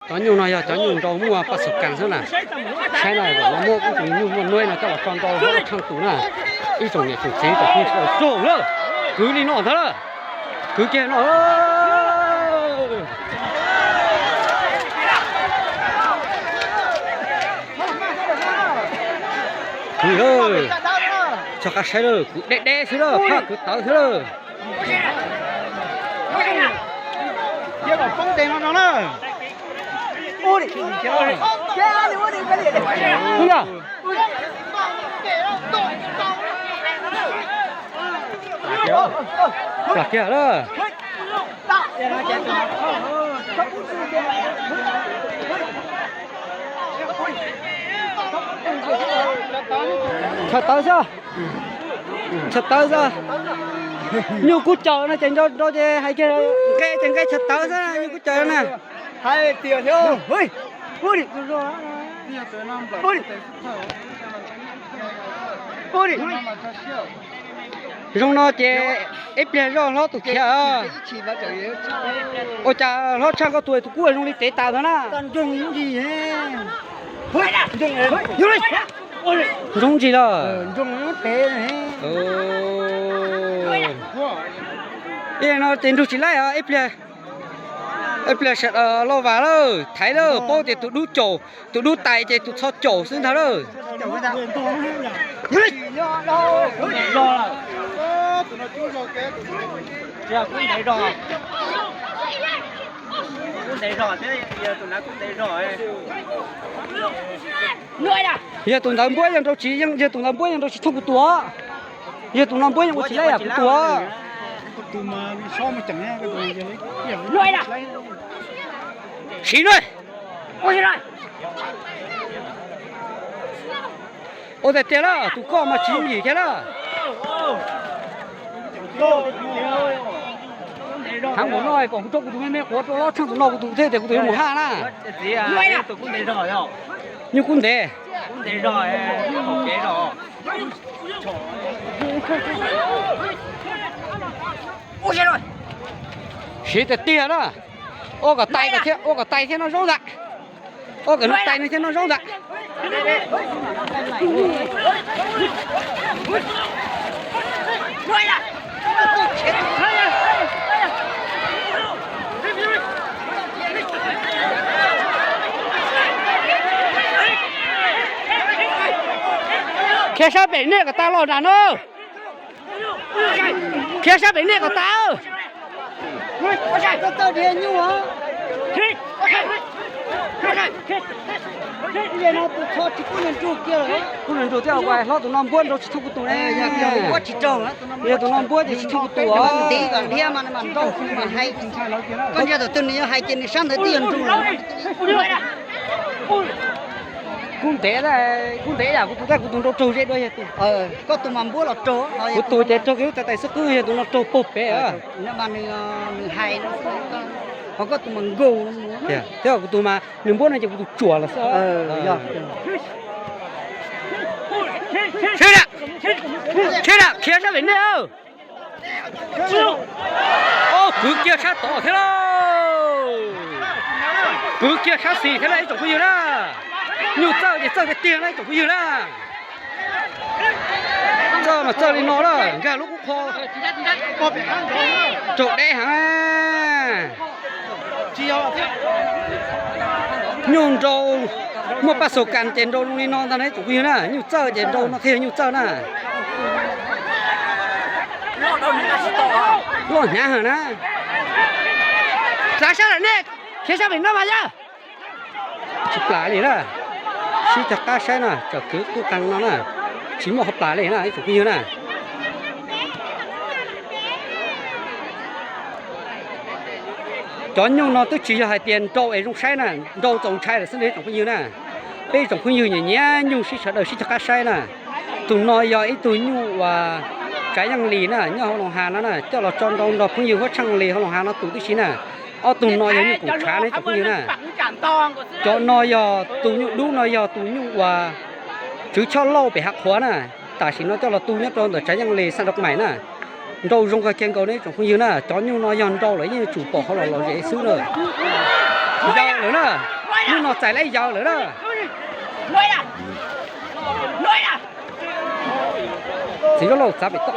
Cov nyuj no yog cov nyuj nrau muaj paj xu kas xwb na. Saib na, zaum no muab ib tug nyuj muaj nuav no coj los tso nrau hlob tshaaj tus na. Ib tsoom niam tsoom txiv tsoom phooj ywg sawv daws, kwv li no ntag lawm. Kwv kiag no. Kwv lawm, txog qab saib lawm, kwv deb deb xwb lawm, phaj kwv tawv xwb lawm. Plam kiag lawm. Chaw tawv xwb. Chaw tawv xwb. Nyuj kuj cawm no ces nrau nrau ces hais kiag nqe ces nqe chaw tawv xwb, nyuj kuj cawm na. Zoo no ces ib pliag zoj hlob tus khiav. Ua cas hlob tshaj koj tus, tus kub zoo li tev tas ntag na. Zoo ntsis los. Ib no ces nrug tsis laib os, ib pliag, ib pliag sawv daws los vas lawm, thaiv lawm, paub tias tus dub caum, tus dub tais ces tus txho caum xwb ntag lawm. Yog tus ntawd npuab yeej nrau tsis, yog tus ntawd npuab yeej nrau tsis thooj kuv tus. Yog tus no npuab yeej ua tsis laib yam kuv tus. Siv na. Ua tiag tiag lawm, tus koj mas tsis yooj yim thiab lawm. Heev npaum no kom kuv rau kuv tus me me quav rau hlob tsheej tus no kuv tus thiaj tias kuv tus yuav mus haj na. Nyuj kub ntev. Siv tiag tiag na. Ua kom tais thiab, ua kom tais thiab noj zaub ntag. Ua kom nws tais nws thiab noj zaub ntag. Khiav sab pem nej kom tas los nram no. Khiav sab pem nej kom tas. Kuj nrug thiab, hlob tus no npuab nrau tsis thooj kuv tus ne. Yog tus no npuab ces tsis thooj kuv tus. Koj ntsia tus twg nws yuav hais ces nws sab ntawd twb yog nrug. Kub ntev, kub ntev yam kuv tus, kuv tus nrau raug ze dua yog tus. Koj tus mas npuab los raug. Kuv tus ces raug kiag lub tais tais xwb, qwb yog tus no raug pog pem. Nws hais no, ho koj tus mas nkaus. Thiab kuv tus mas nws npuab no ces kuv tus tsuam los xwb. Khiav sab pem nej. Kwv kiag sab tod thiab lauj. Kwv kiag sab xis thiab lauj ib tsoom phooj ywg na. Nyuj txawj ces txawj tiag tiag na ib tsoom phooj ywg na. Txawj mas txawj li no lawm, nkag lub qub qho raug deb heev. Nyuj nrau muaj paj xaus kas ces nrau zoo li no ntag na ib tsoom phooj ywg na. Nyuj txawj ces nrau no thiaj yog nyuj txawj na. Loj hnyav heev na. Txav sab lawm nej, khiav sab pem no mas yog. Tsis plam li na. Sib cog qab saib na, tsom kwv qub qeeg no na. Tsis muaj qhov plam li na ib tsoom phooj ywg na. Cov nyuj no twb tsis yog hais tias nrau es zoo saib na, nrau txaus ntshai lawm xwb ib tsoom phooj ywg na. Peb ib tsoom phooj ywg nyiam nyiam nyuj sib sawv daws sib cog qab saib na. Tus no yog ib tug nyuj uas tsav yeej lis na, nyob hauv Loos Has no na, coj los tso nrau nrog phooj ywg Huab Tsheej Lis hauv Loos Has no tus tib si na. Ob tug no yog nyuj koom tshav no ib tsoom phooj ywg na. Cov no yog tus nyuj dub no yog tus nyuj uas tswv choj lauj pem hav qhuav na. Tam sim no coj los tu nyob rau ntawm tsav yeej lis xaj rau maim na. Nrau zoo kawg kiag nkaus ne ib tsoom phooj ywg na, cov nyuj no yog nrau lawm yeej yuav tsum pom qhov los lom zem xwb na. Yawg lawm na, hnub no txais lawm yawg lawm na. Txiv Lauj Lauj txav pem toj.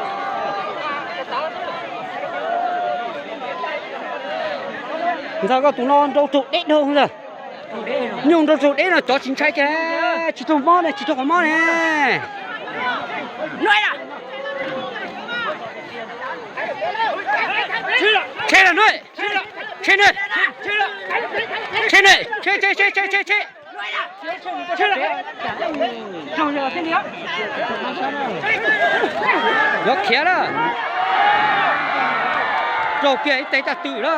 Ntxawm, koj tus no nrau raug deb dhau ntag. Nyuj nrau raug deb no cov tsis ntshai kiag, tsis raug mob ne, tsis raug qhov mob ne. Tshem lawm na, tshem na, tshem na, tshem tshem tshem tshem tshem tshem. Yuav khiav na. Raug kiag ib teg caj tw na.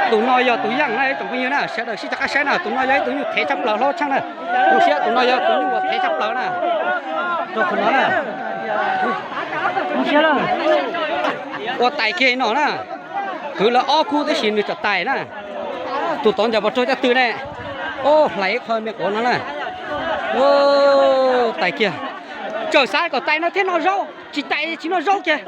Tus no yog tus yeej na ib tsoom phooj ywg na, sawv daws sib rov qab saib na, tus no yog ib tug nyuj thev tshaj plaws hlob tsheej na. Zoo siab tus no yog tus nyuj uas thev tshaj plaws na. Rau qhov no na, ua tais kiag no na. Kwv lawv ob kub tab sis nws tseem tais na. Tus tod ncaws pos rog caj tw ne. Ub, hlais ib qho me quav no na. Tais kiag. Txawm xav kom tais no thiab noj zaub, tsis tais tsis noj zaub kiag.